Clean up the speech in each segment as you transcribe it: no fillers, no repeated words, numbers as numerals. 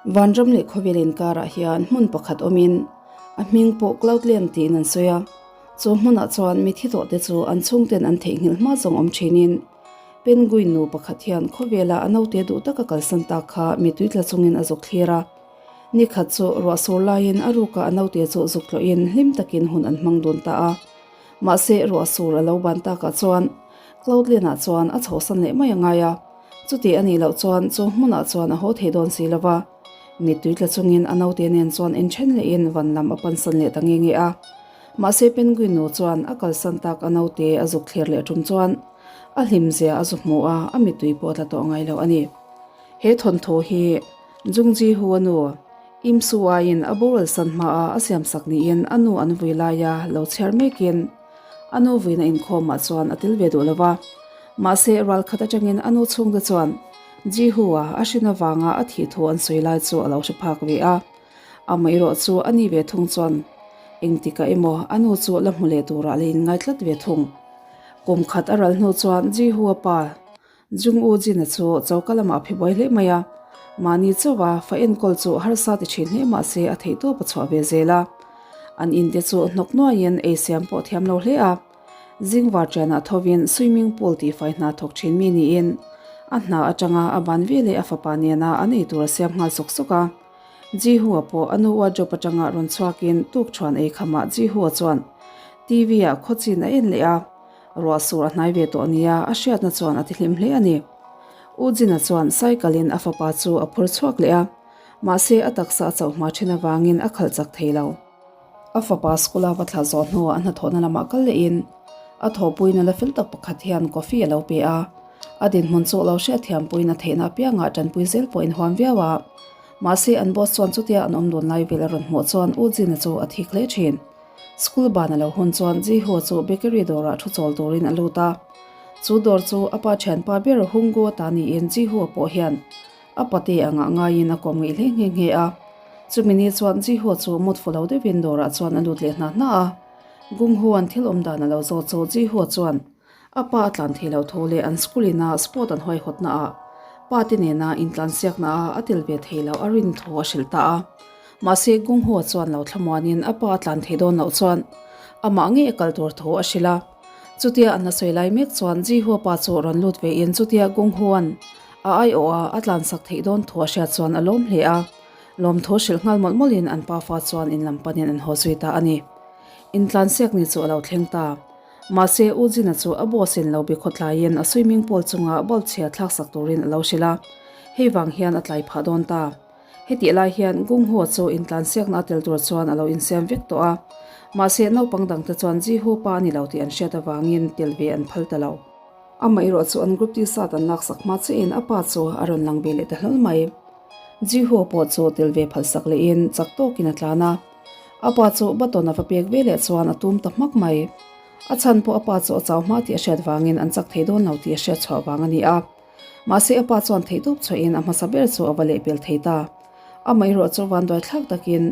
Vanram leh khawvel inkarah hian hmun pakhat awmin a hming pawh Cloudland tiin an sawi a. Chu hmunah chuan mithi tawhte chu an chhungten an theihnghilh hma zawng awm thinin Penguin nu pakhat hian khawvela a naute duh taka kalsan tak kha mitui tla chungin a zuk thlir a. Ni khat chu ruah sur laiin a ruka a naute chu zuk tlawhin hlim takin hun an hmang dun ta a. Mahse ruah sur a lo ban takah chuan Cloudland-ah chuan a chhohsan leh mai a ngai a. Chuti a nih loh chuan chu hmunah chuan a haw thei dawn si lo va. Mittui tla chungin a naute nen chuan inthen lehin van lam a pansan leh ta nge nge a. Mahse Penguin nu chuan a kalsan tak a naute a zuk thlir leh tum chuan a hlimzia a zu hmu a, a mittui pawh a tla tawh ngai lo a ni. He thawnthu hi Jungji Hu a nu Im Su aiin a boral san hmaa a siamsak niin a nu an vui laia lo chhiar mekin a nu vuina inkhawmah chuan a tel ve duh lo va. Mahse ralkhat atangin a nu chhungte chuan Jihu-a a hrin avanga a thih thu an sawi lai chu a lo hre phak ve a. Amaherawh chu a ni ve thung chuan engtikah emaw a nu chu la hmu leh turah la inngai tlat ve thung. Kum khat a ral hnu chuan Jihu-a pa Jung U Jin-a chu choka lamah a phi buai hle mai a, mahni chauha fa enkawl chu harsa ti thin hle mah se a theihtawp a chhuah ve zel a. An inte chu hnawk nuaiin ei siam pawh thiam lo hle a. Zingvar ṭianah thovin swimming pool tihfai hna thawk thin mi niin a hna atanga a ban veleh a fapa nena an ei tur a siam nghal sawk sawk a. Jihu-a pawh a nu wardrobe atanga rawn chhuakin tukṭhuan ei khamah Jihu-a chuan TV-ah khawchin a en leh a. Ruah sur a hnai ve tawh nia, a hriatna chuan a tihlim hle a ni. U Jin-a chuan cycle-in a fapa chu a phur chhuak leh a, mahse a taksa a chauh hma then avangin a khalh chak thei lo. A fapa school-a va thlah zawh hnuah a hnathawhna lamah kal lehin a thawhpuina la fel tak pakhat hian coffee a lo pe a, a dinhmun chu a lo hriatthiampuiin a theihna apiangah tanpui zel pawh inhuam viau a. Mahse an boss chuan chutia an awm dun lai vel a rawn hmuh chuan U Jin-a chu a thik hle thin. School ban a lo hun chuan Jiho chu bakery dawrah thu chawl turin a lut a. Chu dawr chu a pa thianpa ber Hungu a ta niin Jiho pawh hian a pate angah ngaiin a kawm ngeih hle nghe nghe a. Chumi ni chuan Jiho chu mut fu lo deuhin dawrah chuan a lut leh hna hna a. Gunghuan thil awm dan a lo zawt chu Jiho chuan A pa a tlan thei lo tho leh an school ina sport an huaihawtna ah pa te nena intlansiakna ah a tel ve thei lo a rin thu a hrilh ta a. Mahse Gung Hua chuan lo thlamuanin a pa a tlan thei dawn loh chuan amah ngei a kal tur thu a hrilh a. Chutia an la sawi lai mek chuan Ji Hua pa chu rawn lut ve in chutia Gung Hua'n a aiawh a a tlansak theih dawn thu a hriat chuan a lawm hle a. Lawmthu hrilh nghal mawlh mawlhin an pafa chuan in lam panin an haw zui ta a ni. Intlansiak ni chu a lo thleng ta. Mahse, U Jin-a chu a boss in lo be khawtlaiin a swimming pool chunga bulb chhia thlaksak turin a lo hrilh a, hei vang hian a tlai phah dawn ta. Hetih lai hian Gung Ho chu intlansiakna a tel tur chuan a lo insiam vek tawh a, mahse naupang dangte chuan Ji Hu pa a ni lo tih an hriat avangin tel ve an phal ta lo. Amaherawh chu an group t-shirt an laksak hma chiahin a pa chu a rawn lang ve leh ta hlawl mai. Ji Hu pawh chu tel ve phalsak lehin chak tawkin a tlan a. A pa chu baton a va pek ve leh chuan a tum ta hmak mai. A chhan pawh a pa chu a chau hma tih a hriat vangin an chak thei dawn lo tih a hriat chhuah vang a ni a. Mahse a pa chuan theihtawp chhuahin a hmasa ber chu a va lehpel thei ta. Amaherawh chu vanduai thlak takin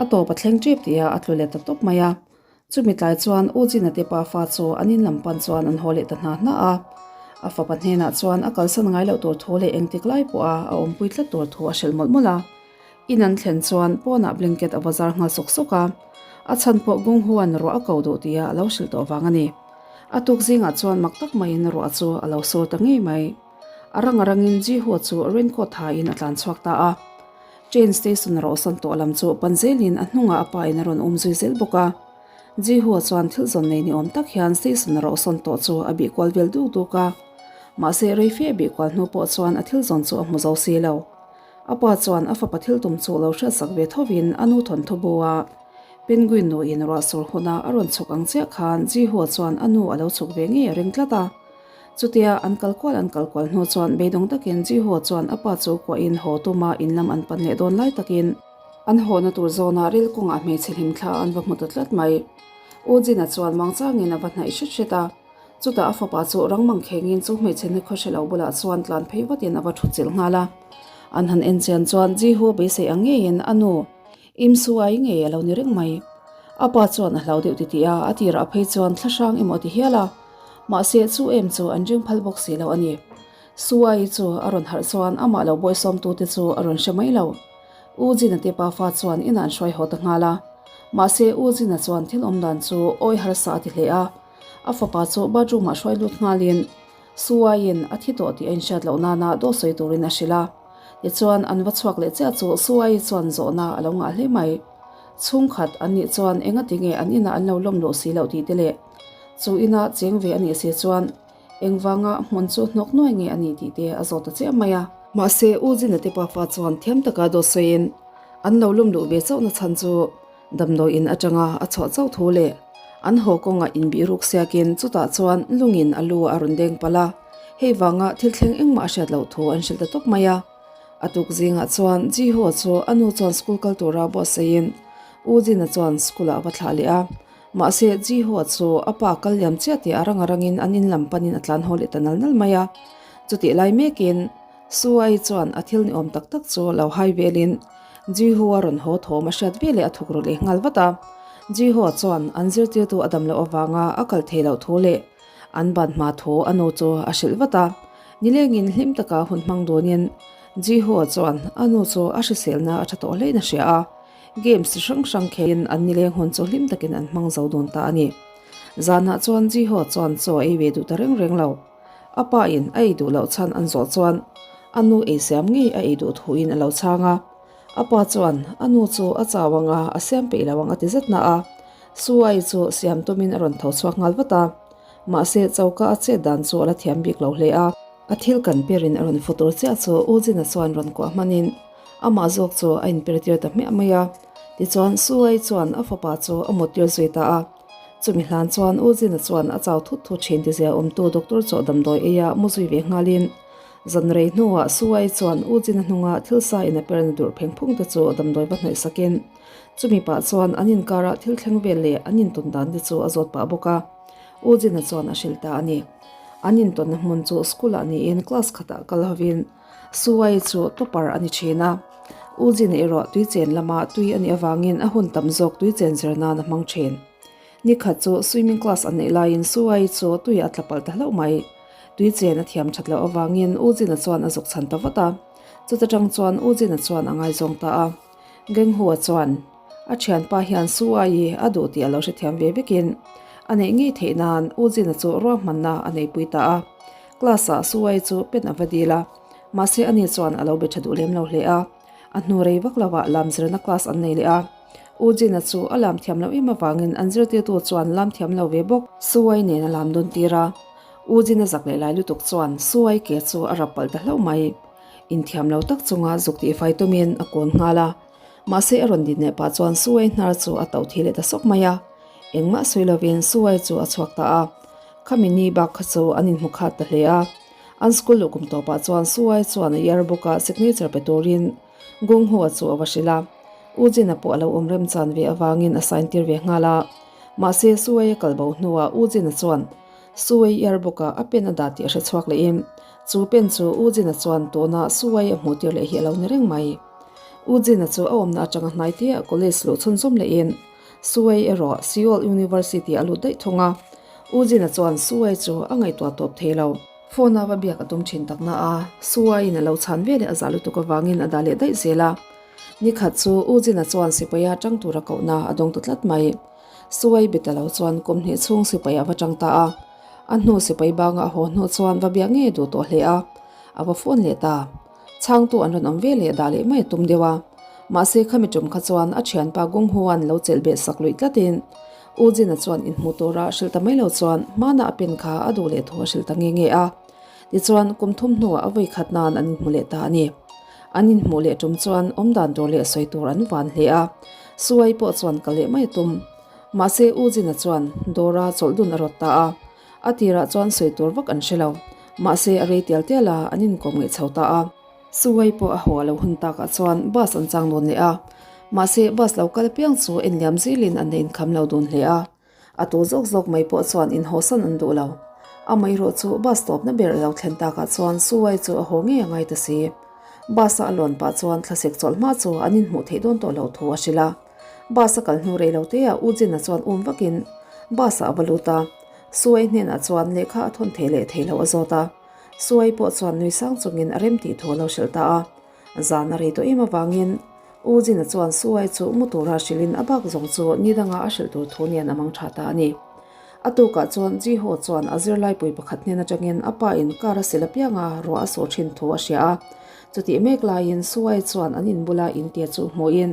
a tawp a thleng tep tih a a tlu let ta tawp mai a. Chumi tlai chuan U Jin-a te pa fa chu an in lam pan chuan an haw leh ta hna hna a. A fapa hnenah chuan a kalsan ngai loh tur thu leh engtik lai pawha a awmpui tlat tur thu a hrilh mawlh mawlh a. In an thlen chuan pawnah blanket a va zar nghal sawk sawk a, a chhan pawh Gung Huan ruah a ko duh tia a lo hrilh tawh vang a ni. A tuk zingah chuan mak tak maiin ruah chu a lo sur ta ngei mai. A rang a rangin Ji Hua chu raincoat hain a tlan chhuak ta a. Train station a rawhsawn tawh lam chu pan zelin a hnungah a pa in a rawn um zui zel bawk a. Ji Hua chuan thil zawn nei ni awm tak hian station a rawhsawn tawh chu a bih kual vel duk duk a. Mahse rei fe a bih kual hnu pawh chuan a thil zawn chu a hmu zo si lo. A pa chuan a fapa thil tum chu lo hriatsak ve thovin a nu thawnthu bu a, Penguin nuin ruah sur huna a rawn chhuk ang chiah khan Jihua chuan a nu a lo chhuk ve ngei a ring tlat a. Chutia an kal kual an kal kual hnu chuan beidawng takin Jihua chuan a pa chu kuahin haw tuma in lam an pan leh dawn lai takin an hawna tur zawnah ril kawngah hmeichhe hlimthla an va hmu ta tlat mai. U Jin-a chuan mangchangin a va hnaih hret hret a. Chutah a fapa chu rang mang khengin chu hmeichhe ni khaw hre lo bulah chuan tlan phei vatin a va thut chilh nghal a. An han en chian chuan Jihu beisei ang ngeiin a nu Im Su Ai ngei a lo ni reng mai. A pa chuan a hlau deuh titih a, a tirah phei chuan thlahrang emaw a ti hial a. Mahse chu em chu an ring phal bawk si lo a ni. Su Ai chu a rawn harh chuan amah lo bawisawmtute chu a rawn hre mai lo. U Jin-a te pafa chuan inah an hruai haw ta nghal a. Mahse, U Jin-a chuan thil awm dan chu awi harsa a ti hle a. A fapa chu bathroom-ah hruai lut nghalin Suaiin a thi tawh tih a inhriat loh nana dawt sawi turin a hrilh a. Tichuan, an va chhuak leh chiah chu Suai chuan zawhna a lo ngah hle mai. Chhungkhat an nih chuan engati nge an inah an lo lawm luh si loh tih te leh chu ina cheng ve a nih si chuan Engvanga hmun chu hnawk nuai nge a nih tih te a zawt ta chiah mai a. Mahse, U Zina te pafa chuan thiam taka dawt sawiin an lo lum luh ve chauhna chhan chu damdawi in atanga a chhuah chauh thu leh an haw kawngah inbih ruk siakin chutah chuan lungin a lu a rawn deng palh a, hei vanga thil thleng engmah a hriat loh thu an hrilh ta tawp mai a. A tuk zingah chuan Jiho chu a nu chuan school kal tura buatsaihin U Zina chuan school ah a va thlah leh a. Mahse, Jihua chu a pa kal liam chiah tih a rang a rangin an in lam panin a tlan haw leh ta nal nal mai a. Chutih lai mekin Suai chuan a thil ni awm tak tak chu lo hai velin Jihua rawn haw thawm a hriat veleh a thuk ru leh nghal vat a. Jihua chuan an zirtirtu a dam loh avanga a kal thei loh thu leh an ban hma thu a nu chu a hrilh vat a. Nilengin hlim taka hun hmang dunin Jihua chuan a nu chu a hriselna a tha tawh hlein a hria a. Games chi hrang hrang khelin an nileng hun chu hlim takin an hmang zo dun ta a ni. Zanah chuan Jiho chuan chaw a ei ve duh ta reng reng lo. A pa in a ei duh loh chhan an zawh chuan a nu ei siam ngei a ei duh thuin a lo chhang a. A pa chuan a nu chu a chau ang a, a siam peih lo ang a ti zet na a. Suai chu siam tumin a rawn tho chhuak nghal vat a. Mahse choka a chet dan chu a la thiam bik lo hle a. A thil kan perin a rawn fu tur chiah chu U Jin-a chuan rawn kuah hmanin amah zawk chu a inper tir ta hmiah mai a. Tichuan Suai chuan a fapa chu a mut tir zui ta a. Chumi hlan chuan U Jin-a chuan a chau thut thut thin tizia awmtu doctor chaw damdawi eia mu zui ve nghalin zan rei hnuah Suai chuan U Jin-a hnunga thil sa in a perna dur pheng phung te chu damdawi va hnawih sakin chumi pah chuan an inkara thil thleng vel leh an intawn dan te chu a zawt pah bawk a. U Jin-a chuan a hrilh ta a ni. An intawnna hmun chu school ah niin class khatah kal hovin Suai chu topper a ni thin a. U Jin erawh tui chen lama tui a nih avangin a hun tam zawk tui chen zir nan a hmang thin. Ni khat chu swimming class an neih laiin Suai chu tuiah a tla palh ta hlauh mai. Tui chen a thiam that loh avangin U Jin-a chuan a zuk chhan ta vat a. Chuta tang chuan U Jin-a chuan a ngaizawng ta a. Genghua chuan a thianpa hian Suai a duh tih a lo hrethiam ve vekin a neih ngei theih nan U Jin-a chu ruahmanna a neipui ta a. Class-ah Suai chu pen a va dil a, mahse ani chuan a lo be tha duh lem lo hle a. A hnu rei vak lovah lam zirna class an nei leh a. U Jin-a chu a lam thiam loh em avangin an zirtirtu chuan lam thiam lo ve bawk. Suai nen a lam dawn tir a. U Jin-a zak leh lai lutuk chuan Suai ke chu a rap palh ta hlauh mai. Inthiam lo tak chunga zuk tihfai tumin a kawn nghal a, mahse a rawn din leh pah chuan Suai hnar chu a tauh thih leh ta sawk mai a, engmah sawi lovin Suai chu a chhuak ta a. Khami ni bak kha chu an inhmu khat ta hle a, an school luh kum tawpah chuan Suai chuan a yearbook ah signature pe turin Gung Hua chu a va hrilh a, U Jin-a pawh a lo awm remchan ve avangin a sign tir ve nghal a, mahse Suai a kal bo hnuah U Jin-a chuan Suai yearbook ah a pen a dah tih a hre chhuak lehin Chu pen chu U Jin-a chuan tuna Suai a hmuh tir leh hi a lo ni reng mai. U Jin-a chu a awmna atanga hnai te ah college luh chhunzawm lehin Suai erawh Seoul University a lut daih thung a. U Jin-a chuan Suai chu a ngaihtuah tawp thei lo. Phone a va biak a tum thin takna a, Suai-in a lo chhan veleh a zah lutuk avangin a dah leh daih zel a. Nikhat chu U Jin-a chuan sipaia tang tura kohna a dawng ta tlat mai. Suai be ta lo chuan kum hnih chhung sipai a va tang ta a. A hnu sipai banga a haw hnu chuan va biak ngei duh tawh hle a, a va phone leh ta. Chhangtu an rawn awm ve leh dah leh mai a tum deuh a. Mahse khami tum kha chuan a thianpa Gung Huan lo chelh beh sak luih tlatin U Jin-a chuan inhmuh tura hrilh ta mai lo chuan hmana a pen kha a duh leh thu a hrilh ta nge nge a. Tichuan kum thum hnuah a vawi khat nan an inhmu leh ta a ni. An inhmuh leh tum chuan awmdan tur leh sawi tur an van hle a, Suai pawh chuan kal leh mai a tum. Mahse U Jin-a chuan Dora chawlh dun a rawt ta a, a tirah chuan sawi tur vak an hre lo. Mahse a rei tial tial a, an inkawm ngaih chho ta a. Suwei pawh a haw a lo hun takah chuan bus an chang dun leh a, mahse bus lo kal apiang chu enliam zilin an la inkham lo dun hle a. A tu zawk zawk mai pawh chuan inhawsan an duh lo. Amaherawh chu bus tawpna ber a lo thlen takah chuan Suwei chu a haw ngei a ngai ta si. Bus-a a lawn pah chuan thlasik chawlh hma chu an inhmuh theih dawn tawh loh thu a hrilh a. Bus a kal hnu rei lo te ah U Jin-a chuan um vakin bus ah a va lut a, Suai hnenah chuan lehkha a thawn thei leh thei loh a zawt a, Suai pawh chuan nui sang chungin a rem tih thu a lo hrilh ta a. Zan a rei tawh em avangin U Jin-a chuan Suai chu mu tura hrilhin a bak zawng chu ni danga a hrilh tur thu nen a mang tha ta a ni. A tukah chuan Ji Ho chuan a zirlaipui pakhat hnen atangin a pa in car a sil apianga ruah a sawh thin thu a hria a. Chutih mek laiin Suai chuan an in bula in te chu hmuhin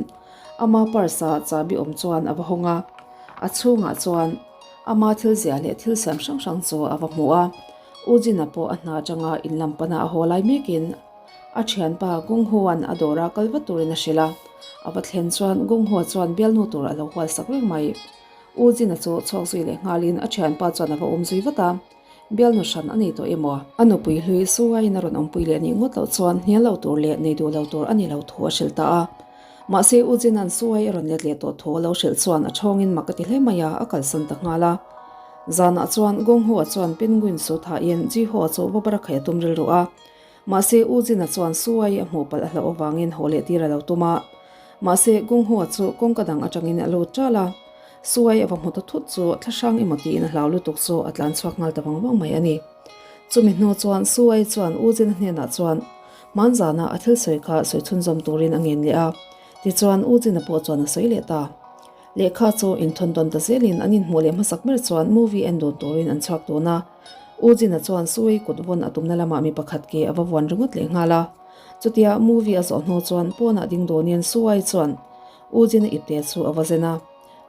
ama purse a chabi awm chuan a va hawng a. A chhungah chuan ama thil zia leh thil siam hrang hrang chu a va hmu a. U Jin-a pawh a hna atanga in lam pana a haw lai mekin A thianpa Gunghua'n a dawra kal vat turin a hrilh a, a va thlen chuan Gunghua chuan bialnu tur a lo hual sak reng mai. U Jin-a chu chhuak zui leh nghalin a thianpa chuan a va awm zui vat a, bialnu hran a nei tawh emaw? A nupui hlui Suaiin a rawn awmpui leh nih ngawt loh chuan hnial lo tur leh nei duh lo tur a ni lo thu a hrilh ta a. Mahse U Jin-a'n Suai a rawn let leh tawh thu a lo hrilh chuan a thawngin mak a ti hle mai a, a kalsan ta nghal a. Zanah chuan Gunghua chuan Penguin su thahin Ji-ho chu va bara khai a tum rilru a. Mahse, U Jin-a chuan Suai a hmuh palh a hlauh avangin haw leh tir a lo tum a. Mahse, Gung-Hua chu kawngka dang atangin a lut ṭal a. Suai a va hmu ta thut chu thlahrang emaw tiin a hlau lutuk chu a tlan chhuak nghal ta vang vang mai a ni. Chumi hnu chuan Suai chuan U Jin-a hnenah chuan hmanzana a thil sawi kha sawi chhunzawm turin a ngen leh a. Tichuan, U Jin-a pawh chuan a sawi leh ta. Lehkha chu inthawn tawn ta zelin an inhmuh leh hmasak ber chuan movie en dun turin an chhuak dun a. U Jin-a chuan Sui kut vawn a tumna lamah mi pakhat ke a va vuan ringawt leh nghal a. Chutia movie a zawh hnu chuan pawnah ding dawnin Sui chuan U Jin-a ipte chu a va zen a.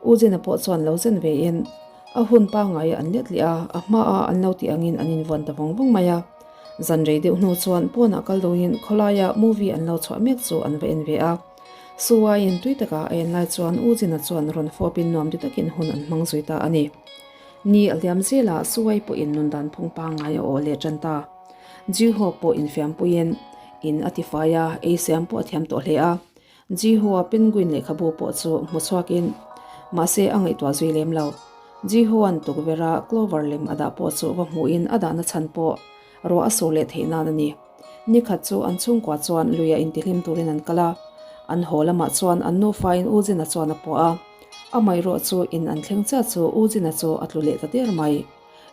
U Jin-a pawh chuan lo zen vein a hun pangngai an let leh a, a hmaa an lo tih angin an invuan ta vawng vawng mai a. Zan rei deuh hnu chuan pawnah kal dawnin khawlaia movie an lo chhuah mek chu an va en ve a. Suaiin tui taka a en lai chuan U Jin-a chuan rawn fawpin nuam ti takin hun an hmang zui ta a ni. Ni a liam zela Suai pawhin nun dan phung pangngai a awh leh tan ta. Ji-ho pawh infiampuiin in a tifai a, ei siam pawh a thiam tawh hle a. Ji-ho-a penguin lehkhabu pawh chu hmu chhuakin mahse a ngaihtuah zui lem lo. Ji-ho-a'n tukverha clover lem a dah pawh chu va hmuhin a dahna chhan pawh ruah a sur leh theih nan a ni. Nikhat chu an chhungkua chuan luia intihlim turin an kal a, an haw lamah chuan an nufain U Jin-a chuan a pawh a. Amaherawh chu in an thleng chiah chu U Jin-a chu a tlu leh ta der mai.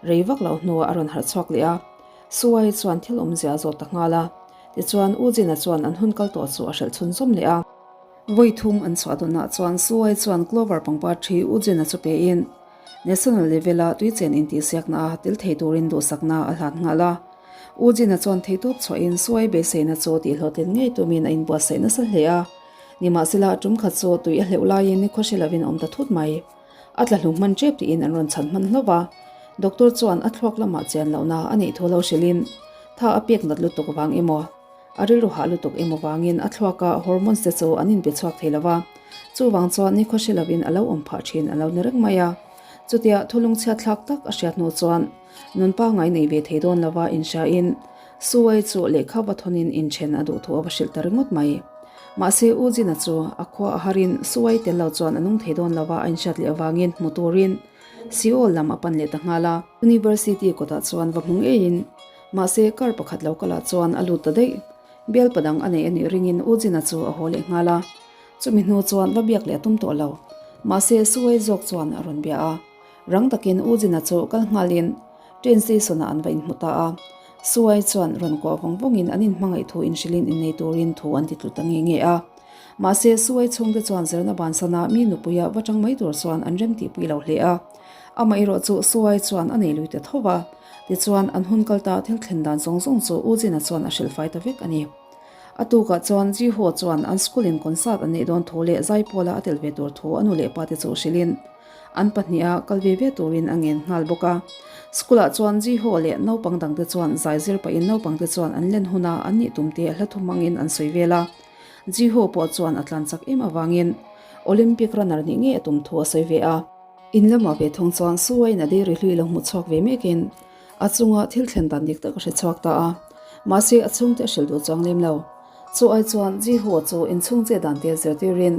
Rei vak loh hnuah a rawn harh chhuak leh a, Suai chuan thil awmzia a zawt ta nghal a. Tichuan U Jin-a chuan an hun kal tawh chu a hrelh chhun zawm leh a. Vawi thum an chhuah dawnah chuan Suai chuan Clover pangpar thi U Jin-a chu pein National level-a tuichen intihsiakna a tel thei turin duhsakna a hlan nghal a. U Jin-a chuan theihtawp chhuahin Suai beiseina chu tihhlawhtlin ngei tumin a inbuatsaih nasa hle a. Nimahsela, tum khat chu tui a hleuh laiin nikhua hre lovin a awm ta thut mai. A tla hlum hman tep tiin an rawn chhan hman hlauh va. Doctor chuan a thluak lamah chian lohna a neih thu lo hrilhin, Tha a pek nat lutuk vang emaw, a rilru hah lutuk emaw vangin a thluaka hormones te chu an inpe chhuak thei lo va. Chuvang chuan nikhua hre lovin a lo awm phah thin a lo ni reng mai a. Chutia thulungchhiat thlak tak a hriat hnu chuan, Nun pangngai nei ve thei dawn lova inhriain Suai chu lehkha va thawnin inthen a duh thu a va hrilh ta ringawt mai. Mahse U Jin-a chu a khua a harin Suai tel lo chuan a nung thei dawn lova a inhriat leh avangin hmu turin Seoul lam a pan leh ta nghal a. University kawtah chuan va hmu ngeiin mahse car pakhat lo kalah chuan a lut ta daih. Bialpa dang a nei a nih ringin U Jin-a chu a haw leh nghal a. Chumi hnu chuan va biak leh a tum tawh lo. Mahse Suai zawk chuan a rawn bia a. Rang takin U Jin-a chu kal nghalin train station-ah an va inhmu ta a. Suai chuan rawn kuah vawng vawngin an inhmangaih thu inhrilhin innei turin thu an ti tlu ta nge nge a. Mahse, Suai chhungte chuan zirna bansana mi nupuia va tang mai tur chuan an rem tihpui lo hle a. Amaherawh chu Suai chuan a nei lui ta tho va. Tichuan, an hun kal ta thil thlen dan zawng zawng chu U Jin-a chuan a hrilhfai ta vek a ni. A tukah chuan Ji-ho chuan an school-in concert an neih dawn thu leh Zaipawla a tel ve tur thu a nu leh pa te chu hrilhin, An pahniha kal ve ve turin a ngen nghal bawk a. School-ah chuan Ji-ho leh naupang dangte chuan zai zir pahin naupangte chuan an len huna an nih tumte hla thu hmangin an sawi vel a. Ji-ho pawh chuan a tlan chak em avangin Olympic runner nih ngei a tum thu a sawi ve a. In lamah ve thung chuan Suwain a dairy hlui lo hmu chhuak ve mekin a chunga thil thlen dan dik tak a hre chhuak ta a. Mahse a chhungte a hrilh duh chuang lem lo. Chu ai chuan Ji-ho chu inchhung che dan te zirtirin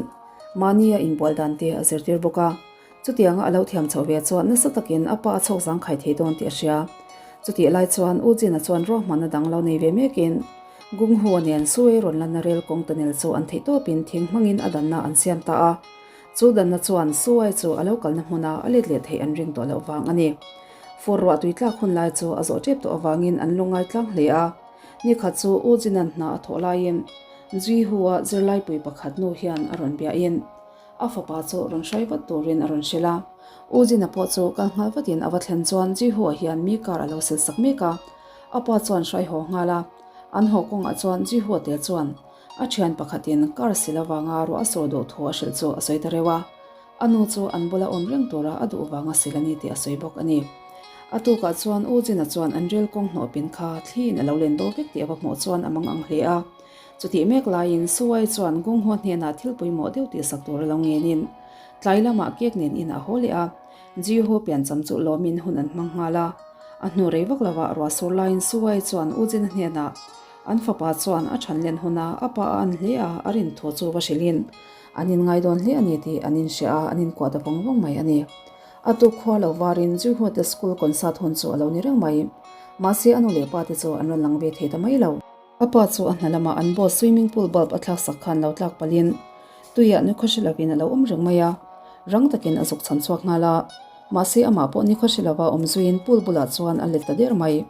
Mahni a inbual dan te a zirtir bawk a, chutianga a lo thiam chhoh ve chuan nasa takin a pa a chhawk zangkhai thei dawn tih a hria. Chutih lai chuan U Jin-a chuan ruahmanna dang lo nei ve mekin Gung-Hu-a nen Suei rawn lanna rel kawng tunnel chu an theih tawpin thing hmangin a danna an siam ta a. Chu danna chuan Suai chu a lo kalna hmuna a let leh theih an ring tawh loh vang a ni. Fur ruah tui tlak hun lai chu a zawh tep tawh avangin an lungngai tlang hle a. Nikhat chu U Jin-a'n hna a thawh laiin. Jihu-a zirlaipui pakhat nu hian a rawn biahin a fapa chu rawn hruai vat turin a rawn hrilh a. U Jin-a pawh chu kal nghal vatin a va thlen chuan Jihu-a hian mi car a lo sil sak mek a, a pa chuan hruai haw nghal a. An haw kawngah chuan Jihu-a te chuan a thian pakhatin car sil avanga ruah a sur duh thu a hrilh chu a sawi ta reuh a. A nu chu an bula awm reng tura a duh vanga sil a ni tih a sawi bawk a ni. A tukah chuan U Jin-a chuan an rel kawng hnawh pin kha thliin a lo len bo vek tih a va hmuh chuan a mang ang hle a. Chutih mek laiin Suai chuan Gunghua hnenah thil pawimawh deuh tihsak tur a lo ngenin tlai lamah kek nen in a haw leh a. Jihu piancham chu lawmin hun an hmang nghal a. A hnu rei vak lovah ruah sur laiin Suai chuan U Jin-a hnenah an fapa chuan a than len huna a pa a an hle a, a rin thu chu va hrilhin An inngai dawn hle a ni tih an inhria a, an inkuah ta vawng vawng mai a ni. A tuk khua lo varin Juhute school concert hun chu a lo ni reng mai. Mahse a nu leh pa te chu an rawn lang ve thei ta mai lo. A pa chu a hna lamah an boss swimming pool bulb a thlak sak khan lo tlak palhin tuiah nikhaw hre lovin a lo awm reng mai a, rang takin a zuk chhan chhuak nghal a. Mahse amah pawh nikhaw hre lova awm zuiin pool bulah chuan a let ta der mai.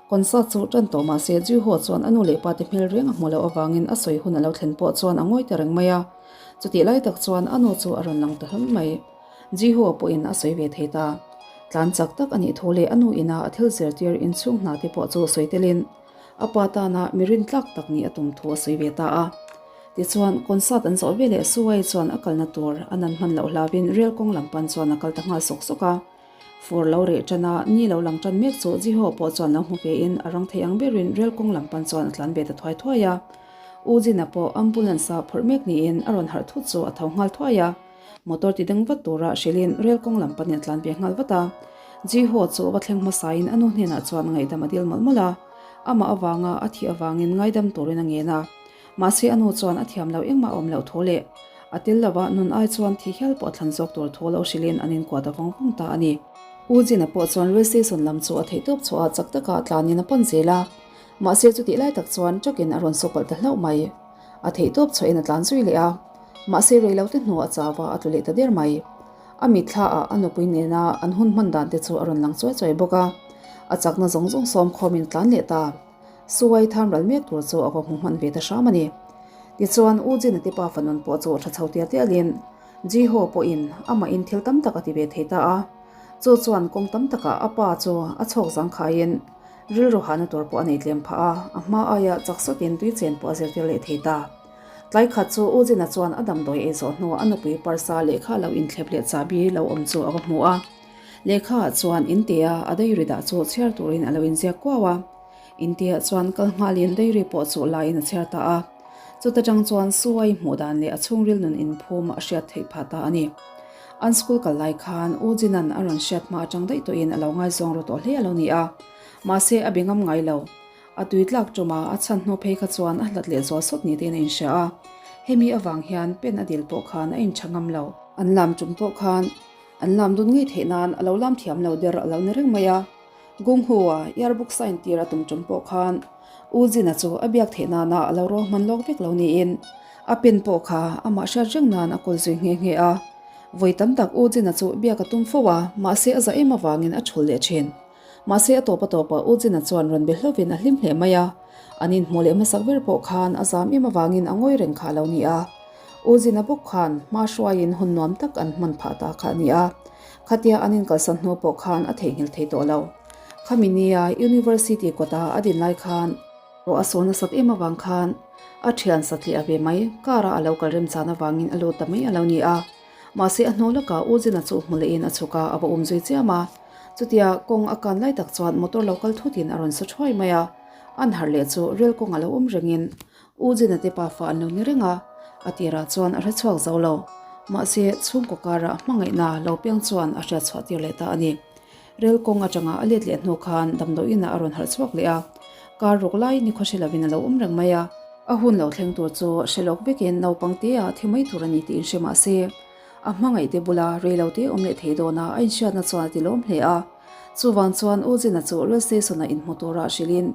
Concert chu tan tawh mahse Juho chuan a nu leh pa te hmel reng a hmu loh avangin a sawi hun a lo thlen pawh chuan a ngawi ta reng mai a. Chutih lai tak chuan a nu chu a rawn lang ta hlawm mai. Jiho pawhin a sawi ve thei ta. Tlan chak tak a nih thu leh a nu ina a thil zirtir inchhung hna te pawh chu sawi telin a pa tana mi rintlak tak nih a tum thu a sawi ve ta a. Tichuan, concert an zawh veleh Suai chuan a kalna tur a nan hman loh hlauin rel kawng lam pan chuan a kal ta nghal sawk sawk a. Fur lo reh tan a, ni lo lang tan mek chu Jiho pawh chuan lo hmu ve in a rang thei ang berin rel kawng lam pan chuan a tlan ve ta thuai thuai a. U Jin-a pawh ambulance a phawrh mek niin a rawn harh thut chu a tho nghal thuai a. Motor ti ding vat tura hrilhin rel kawng lam panin a tlan ve nghal vat a. Jiho chu va thleng hmasain a nu hnenah chuan ngaihdam a dil mawlh mawlh a. Amah avanga a thih avangin ngaidam turin a ngen a. Mahse a nu chuan a thiam lo engmah a awm loh thu leh a tel lova nun ai chuan thi hial pawh a thlan zawk tur thu lo hrilhin an inkuah ta vawng vawng ta a ni. U Jin-a pawh chuan rail station lam chu a theihtawp chhuah a chak taka tlanin a pan zel a, mahse chutih lai tak chuan truck-in a rawn sawpalh ta hlauh mai. A theihtawp chhuahin a tlan zui leh a, mahse reilote hnuah a chau a, a tlu leh ta der mai. A mitthla ah a nupui nena an hun hman dan te chu a rawn lang chuai chuai bawk a, a chakna zawng zawng sawm khawmin a tlan leh ta. Suai tham ral mek tur chu a va hmu hman ve ta hram a ni. Tichuan, U Jin-a te pa fanun pawh chu tha chho tial tialin Ji-ho pawhin amahin thil tam tak a ti ve thei ta a. Chu chuan kawng tam takah a pa chu a chhawk zangkhaiin rilru hahna tur pawh a nei tlem phah a, a hma aia chak sawtin tui chen pawh a zirtir leh thei ta. Tlai khat chu U Jin-a chuan a damdawi ei zawh hnuah a nupui parsa lehkha lo inthlep leh chahbi lo awm chu a va hmu a. Lehkhaah chuan intea a dairy dah chu chhiar turin a lo inziak kuau a. Intiah chuan kal nghalin dairy pawh chu laiin a chhiar ta a. Chuta tang chuan Suai hmuh dan leh a chhungril nun inphum a hriat theih phah ta a ni. An school kal lai khan U Jinan a rawn hriat hma atang daih tawhin a lo ngaizawng ru tawh hle a lo ni a. Mahse a be ngam ngai lo. A tui tlak ṭuma a chhan hnu phei kha chuan a hlat leh zual sawt ni tein a inhria a. Hemi avang hian pen a dil pawh khan a inṭha ngam lo. An lam ṭum pawh khan an lam dun ngei theih nan a lo lam thiam lo der a lo ni reng mai a. Gunghua yearbook sign tir a tum tum pawh khan U Jin-a chu a biak theih nana a lo ruahman lawk vek lo niin a pen pawh kha amah hriat reng nan a kawl zui nghe nghe a. Vawi tam tak U Jin-a chu biak a tum fo a, mahse a za em avangin a thul leh thin. Mahse a tawp a tawpah U Jin-a chuan rawn be hlovin a hlim hle mai a, an inhmuh leh hmasak ber pawh khan a zam em avangin a ngawi reng kha a lo ni a. U Jin-a bawk khan hma hruaiin hun nuam tak an hman phah ta kha a ni a. Khatia an inkalsan hnu pawh khan a theihnghilh thei tawh lo. Khami nia University kawta a din lai khan ruah a saw nasat em avang khan a thian satliah ve mai car-a a lo kal remchan avangin a lut ta mai a lo ni a. Mahse a hnu lawkah U Jin-a chu hmu lehin a chhuk a, a va um zui chiam a. Chutia kawng a kan lai tak chuan motor lo kal thutin a rawn su thuai mai a. An harh leh chu rel kawng a lo awm rengin U Jin-a te pafa an lo ni reng a, a tirah chuan a hre chhuak zo lo. Mahse, chhungkaw karah hmangaihna lo piang chuan a hriat chhuah tir leh ta a ni. Rel kawng atanga a let leh hnu khan damdawiinah a rawn harh chhuak leh a, kar ruk lai nikhaw hre lovin a lo awm reng mai a. A hun lo thleng tur chu hre lawk vekin naupang te ah thi mai tur a ni tih inhre mah se, a hmangaihte bula rei lo te awm leh thei dawna a inhriatna chuan a ti lawm hle a. Chuvang chuan U Jin-a chu rail station-ah inhmu tura hrilhin,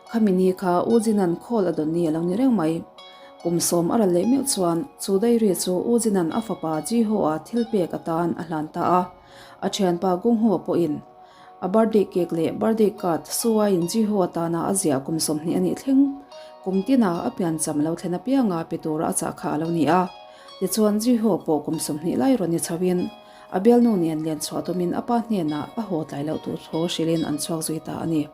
Khami ni kha U Jin-a'n call a dawn ni a lo ni reng mai. Kum sawm a ral leh meuh chuan chu diary chu U Jin-a'n a fapa Ji-ho-a thil pek atan a hlan ta a. A thianpa Gung-ho-a pawhin a birthday cake leh birthday card Su-a-in Ji-ho atana a ziah kum 20 a nih thleng. Kum tina a piancham lo thlen apianga pe tura a chah kha a lo ni a. Tichuan Jiho pawh kum 20 lai rawn ni chhoin a bialnu nen len chhuah tumin a pa hnenah a haw tlai loh tur thaw hrilhin an chhuak zui ta a ni.